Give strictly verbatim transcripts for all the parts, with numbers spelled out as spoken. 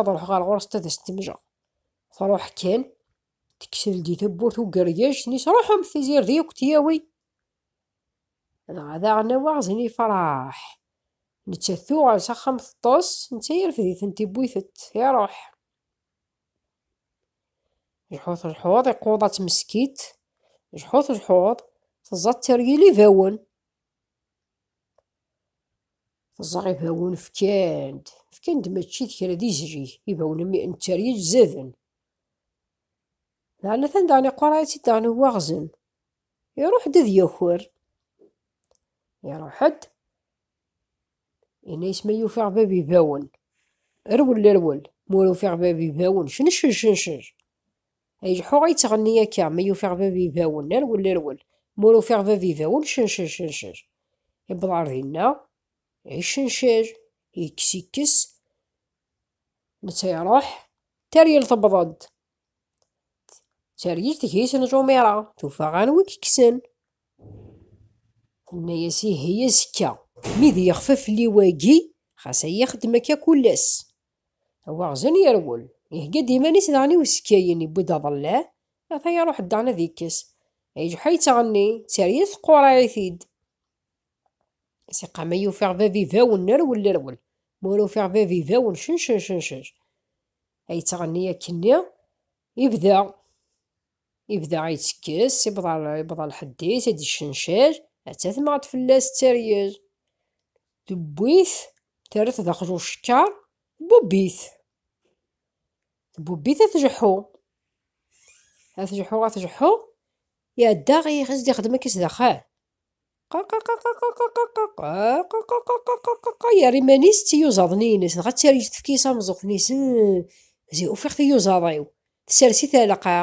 ad ruḥeɣ ɣer ɣur-s ad as-temleɣ. Truḥ kan, tekkes-d di tewwurt ugergaj, tenna-yas: "Ruḥemt, tizirdi akk t-yawi." Dɣa daɣen awaɣzen ifreḥ. Nettat tuɣal s axxam teṭṭes, netta yerfed-itent, iwwi-tent, iruḥ. Jḥuḍ jḥuḍ, iquḍa-tt meskint. Jḥuḍ jḥuḍ, teẓẓa tteryel ibawen. Teẓẓa ibawen fkan-d, fkan-d mačči d kra d izli, ibawen n tteryel zaden. Daɣen atan daɣen iquṛa-tt-id daɣen uwaɣzen. Iruḥ-d ad yaker. Iruḥ-d. Yenna-yas: "Ma yufiɣ bab ibawen, rwel, rwel. Ma ur ufiɣ bab ibawen, cencel, cencel." Ay ǧḥuɣ ay ttɣenni akka: "Ma yufiɣ bab ibawen, rwel, rwel. Ma ur ufiɣ bab ibawen, cencel, cencel." Yewweḍ ɣer dinna, icencel, ikkes, ikkes. Netta iruḥ, tteryel tewweḍ-d. Tteryel tga-as lǧumira, tufa anwa i k-kksen. Tenna-yas: "Ihi azekka, mi d yexfa fell-i wagi, xas ad yi-ixeddem akka kul ass." Awaɣzen yerwel, ihegga-d iman-is daɣen i uzekka-yin, yewwi-d aḍellaɛ, ata iruḥ daɣen ad ikkes. Iǧḥa yettɣenni, tteryel teqquṛɛ-it-id. Siqa: "Ma yufiɣ bab ibawen, rwel, rwel. Ma ur ufiɣ bab ibawen, cencel, cencel." Ay yettɣenni akkenni, ibda. Ibda ittekkes, ibḍa, ibḍa lḥedd-is, ad d-iccencel, atta temɣed fell-as tteryel. Tewwi-t, terra-t daxel ucekkar, tbubb-it. Tbubb-it, ad tjeḥḥu. Ad tjeḥḥu, ad tjeḥḥu. Iɛedda, ixas d-ixdem akka s daxel. Qa, qa, qa, qa, qa, qa, qa, qa, qa, qa, qa, qa, qa, qa, qa, yerra iman-is d tiyuzaḍ-nni-ines, dɣa tteryel tefka-yas amẓuɣ-nni-s: "Eh, zi ufiɣ tiyuzaḍ-iw." Tessers-it ar lqaɛ.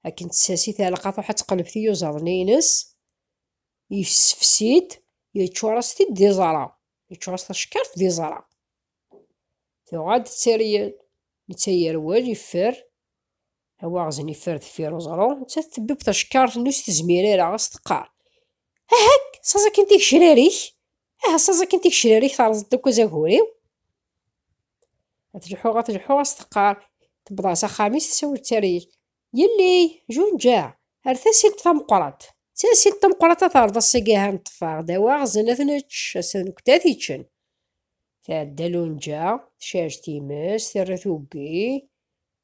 Akken tessers-it ar lqaɛ, truḥ ad teqleb tiyuzaḍ-nni-ines, yessefsi-d, yeččur-as-t-id d iẓra, yeččur-as tacekkart d iẓra. Tuɣal-d tteryel, netta yerwel, iffer, awaɣzen iffer deffir uẓru, nettat tebbi tacekkart-nni ur s-tezmir ara, ɣas teqqar: "Ahak, saẓ akin tigecrar-ik! Aha, saẓ akin tigecrar-ik, terẓeḍ akk azagur-iw!" Ad tleḥḥu, ad tleḥḥu, ad s-teqqar, tewweḍ s axxam-is, tessawel tteryel: "Yelli, Junǧa, ar tasilt tameqqrant. D tasilt tameqqrant ad terreḍ ass-agi, ha neṭṭef-aɣ-d awaɣzen ad t-nečč, ass-a d nekkni ad t-yeččen." Tɛedda Lunǧa, tcerrec times, terra tuggi,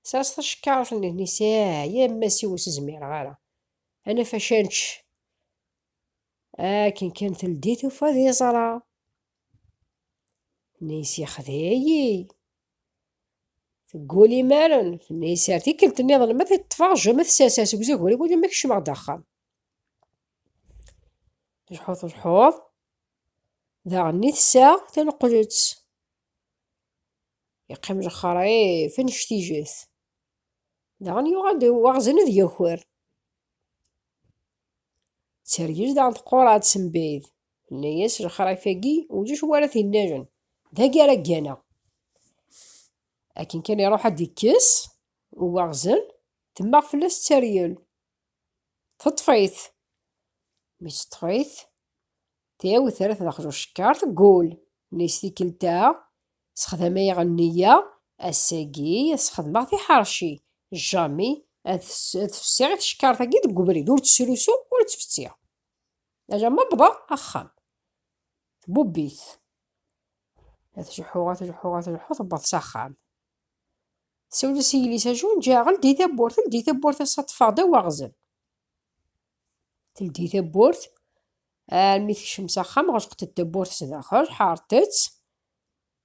tesɛa tacekkart-nni, tenna-yas: "Ah, ya mass-iw, ur s-zmireɣ ara. Anef-as ad nečč." Akken kan teldi, tufa d iẓra. Tenna-yas: "Yexdeɛ-iyi." Teggul imaren, tenna-yas: "Ar tikkelt nniḍen ma t-ṭṭfeɣ, jama ad t-sserseɣ seg uzagur-iw alamma kecmeɣ-d axxam." Tejḥuḍ-, tejḥuḍ. Daɣen i tessaɣ taneqlet. Yeqqim lexrif annect-ilat. Daɣen yuɣal-d waɣzen ad yaker. Tteryel daɣen teqqur-d seg mebɛid. Tenna-yas: "Lexrif-agi ulac wara t-innajen. Dagi ara gganeɣ." Akken kan iruḥ ad d-ikkes uwaɣzen, temmeɣ fell-as tteryel. Teṭṭef-it. Mi teṭṭef-it, tɛawed terra-t daxel ucekkar, teggul. Tenna-yas tikkelt-a: "Sexdam ay ɣenniya, ass-agi ad sxedmeɣ tiḥerci. Jamais ad s-, ad fessiɣ i tcekkart-agi deg ubrid, ur tt-srusuɣ, ur tt-fessiɣ. Alamma wwḍeɣ axxam." Tbubb-it. Ad tleḥḥu, ad tleḥḥu, ad tleḥḥu, tewweḍ s axxam. Tsawel-as i yelli-s: "A Junǧa, ldi tawwurt, ldi tawwurt, ass-a ṭṭfeɣ-d awaɣzen." Teldi tawwurt, armi tekcem s axxam, ɣelqet-d tawwurt s daxel, ḥerret-tt,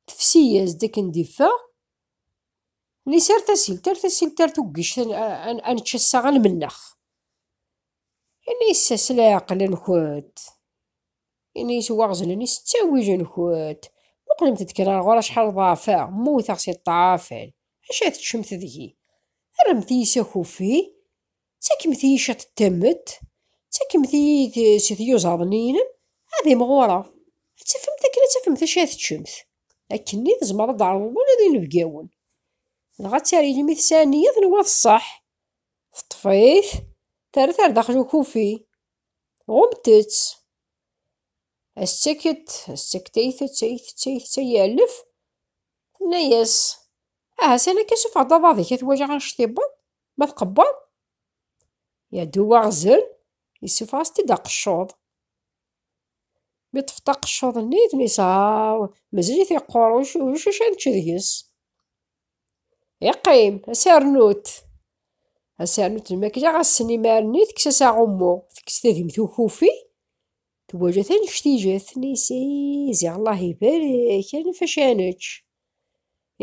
tefsi-yas-d akken d-iffeɣ. Tenna-yas: "Ar tasilt, ar tasilt, ar tuggict, ad, ad, ad nečč ass-a, ad nmenneɣ." Ini-as: "S leɛqel-nkent." Ini-as uwaɣzen-nni: "S ttawil-nkent. Muqlemt-d kan ar ɣur acḥal ḍeɛfeɣ, mmuteɣ si ṭṭɛafan. Acu ara teččemt deg-i? Rremt-iyi s akufi, ttakemt-iyi ciṭ n tamet, ttakemt-iyi-d si tyuzaḍ-nni-inem, ad imɣureɣ. Ad tafemt akken ad tafemt acu ara teččemt. Akkenni tzemreḍ ad d-tɛerḍeḍ ula d inebgawen." Dɣa tteryel mi tesɛa nneyya, tenwa d ṣṣeḥ. Teṭṭef-it, terra-t ar daxel ukufi. Tɣumm-tt. As-ttaket, as-ttaket ay tett, ay tett, ay tett, ay iɛellef. Tenna-yas: "Aha, sani akka sufeɣ-d aḍad-ik, ad t-waliɣ annect iwweḍ, ma tqewweḍ." Iɛedda uwaɣzen, yessufeɣ-as-t-id aqeccuḍ. Mi ṭṭfet aqeccuḍ-nni, tenna-yas: "Ah, mazal-it yeqqur, ulac, ulac acu ara nečč deg-s." Yeqqim, asarnut. Asarnut n lmakla, ɣas-sen imar-nni, tekkes-as aɣummu, tekkes tadimt ukufi, twala-t annect-ilat, tenna-yas: "Ay, ziɣ Allah ibarek, anef acu ara nečč."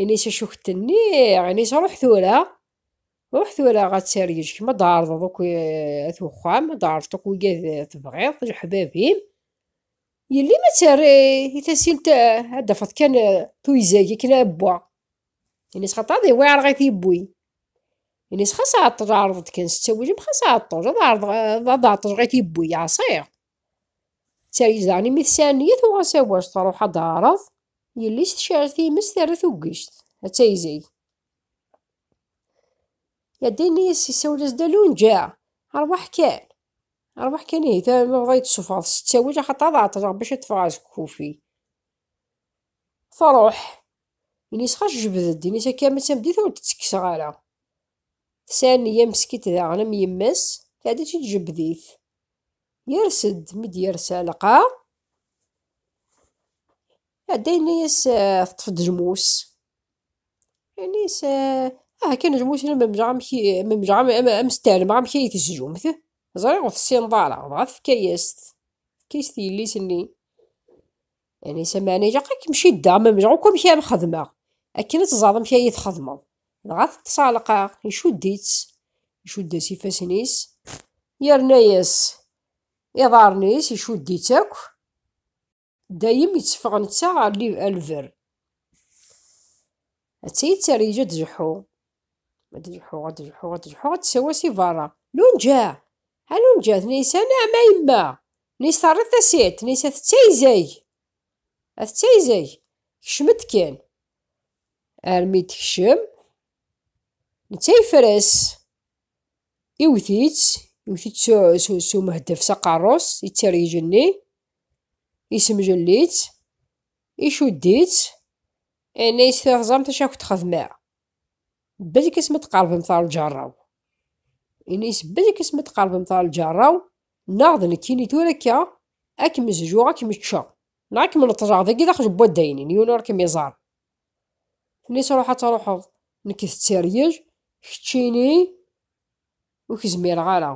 Ini-as: "Acu k-tenniɣ?" Ini-as: "Ruḥ tura, ruḥ tura ad tergej, kemm ad d-tɛerḍeḍ akk, eh, at uxxam, ad d-tɛerḍeḍ akk wigad tebɣiḍ, leḥbab-im. Yelli ma terra i tasilt, eh, ad d-tafeḍ kan, eh, tuyzag akken abwa." Ini-as: "Xaṭer ad iwiɛreɣ i tiwwi." Ini-as: "Xas ɛeṭṭel, ɛreḍ-d kan s ttawil-im, xas ɛeṭṭel, ad ɛerḍeɣ, ad ɛeṭṭleɣ i tiwwi, ɛṣiɣ." Tteryel daɣen imi tesɛa nneyya, tuɣ-as awal, truḥ ad d-teɛreḍ. Yelli-s tecɛel times, terra tuggict, ad tayzag. Iɛedda yenna-yas, issawel-as-d: "A Lunǧa, rwaḥ kan, rwaḥ kan ihi, ta-, ma bɣa yi-d-tessufɣeḍ s ttawil, axaṭer ad ɛeṭṭleɣ bac ad ffɣeɣ seg ukufi." Truḥ. Ini-as: "Xas jbed-d." Ini-as: "Akka ma d tameddit ur d-ttekkseɣ ara." Tesɛa nneyya meskint daɣen am yemma-s, tɛedda-tt-id tjebbed-it. Yers-d, mi d-yers ar lqaɛ, iɛedda yenna-yas, eh, teṭṭef-d lmus. Ini-as, eh, "Ah, kan lmus, ma memjeɣ amek i, memjeɣ am, am, am steɛlmeɣ amek ay tezlumt. Ẓriɣ ur tessineḍ ara." Dɣa tefka-yas-t. Tefka-yas-t yelli-s-nni. Ini-as: "Meɛna ilaq ad kem-ciddeɣ, ma memjeɣ akk amek ara xedmeɣ, akken ad teẓreḍ amek ara yi-txedmeḍ." Dɣa teṭṭes ar lqaɛ, icudd-itt, icudd-as ifassen-is, yerna-yas iḍarren-is, icudd-itt akk. Dayem yetteffeɣ netta ɣer li-, ɣer lberr. Atta yetteryel ad d-tleḥḥu. Ad d-tleḥḥu, ad d-tleḥḥu, ad d-tleḥḥu, ad d-tsawa si berra. "Lunǧa! A Lunǧa!" Tenna-yas: "Anɛam a yemma! Nis terriḍ tasirt, nis ad tettayzag. Ad tettayzag. Kcem-d kan. Armi d-tekcem, netta yefres. Iwet-itt, iwet-itt s, s, s umehdef s aqerru-s, ittergij-nni, isemjel-itt, icudd-itt, yenna-yas: "Teẓramt acu akk txedmeɣ? Belk asmi tqerbemt ɣer lǧerra-w." Ini-as: "Belk asmi tqerbemt ɣer lǧerra-w, neɣ d nekkini tura akka, ad kem-zjuɣ, ad kem-ččeɣ, neɣ ad kem-neṭṭjeɣ dagi daxel n waddaynin, yiwen ur kem-iẓer." Tenna-as: "Ruḥ ad truḥeḍ, nekk tetteryej, keččini ur k-zmireɣ ara."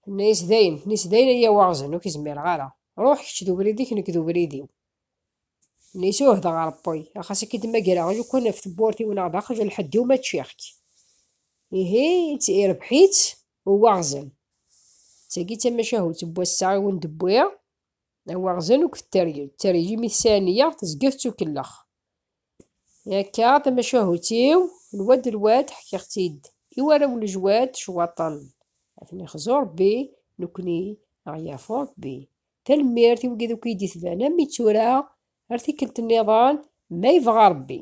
Tenna-as: "Dayen," tenna-as, "dayen ay awaɣzen, ur k-zmireɣ ara. Ruḥ kečč d ubrid-ik, nekk d ubrid-iw." Tenna-as: "Uhdeɣ Ṛebbi, axas ad k-id-mmagreɣ lukan ɣef tewwurt-iw neɣ daxel lḥedd-iw ma ččiɣ-k." Ihi, irbeḥ-itt uwaɣzen. D tagi d tamacahut n wass-a i wen-d-wwiɣ. Awaɣzen akked tteryel. Tteryel imi tesɛa nneyya, tezga tettukellex. Akka, tamacahut-iw, lwad lwad, ḥkiɣ-tt-id i warraw n lejwad, cwaṭen. Ad ten-ixzu Ṛebbi, nekni, ad ɣ-yeɛfu Ṛebbi. Tanemmirt i wigad akk i yi-d-itban, am i tura, ar tikkelt nniḍen, ma yebɣa Ṛebbi.